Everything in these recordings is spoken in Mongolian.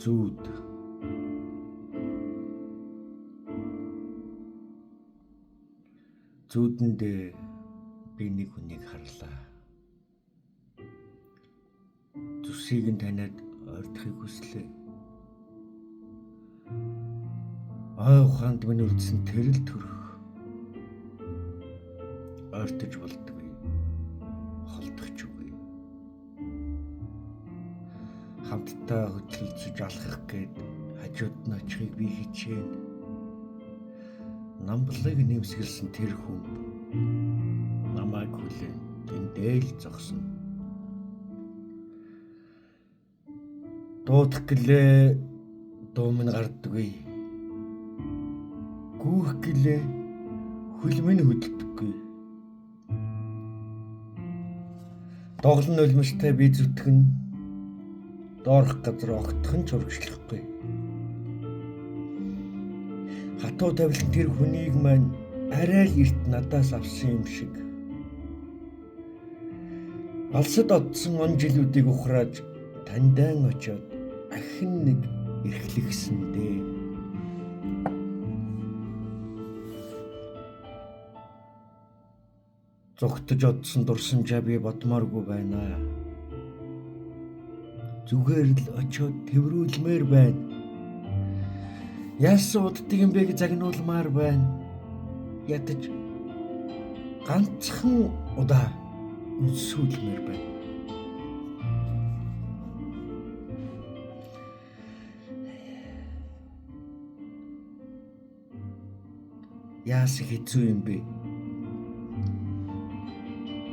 Зүүд. Зүүдэндээ би нэг хүнийг харлаа. Зүсийг нь таниад ойртохыг хүслээ. Ой ухаанд минь үлдсэн тэр л төрх. Ойртож болдгүй. Холдох ч үгүй. Хамтдаа хөдөлцөж алхах гээд хажууд нь очихыг би хичээнэ. Намблыг нэмсгэлсэн тэр хүн намайг хүлээн тэндээ л зогсно. Дуудах гэлээ дуу минь гардаггүй. Гүүх гэлээ хөл минь хөдөлдөггүй. Доглон нулимстай би зүтгэн доорх газар огтхон ч урагшлахгүй. Хатуу тавилан тэр хүнийг маань арай л эрт надаас авсан юм шиг. Алсад одсон он жилүүдийг ухрааж таньдаан очиод ахин нэг эрхлэгсэн дээ. Зугтаж одсон дурсамжаа би бодмооргүй байна. Зүгээр л очиод тэврүүлмээр байна. Яасан уддаг юм бэ гэж загнуулмаар байна. Ядаж ганцхан удаа үнсүүлмээр байна. Яасан хэцүү юм бэ?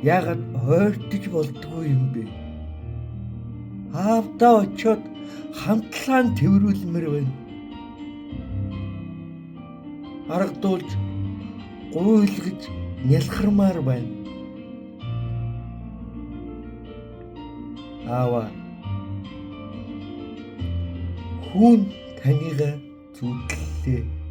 Яагаад хойртож болдгүй юм бэ? Аавдаа очиод хамтлаан тэврүүлмээр байна. Аргадуулж гуйлгаж нялхармаар байна. Аава, хүн таныгаа зүудлээ.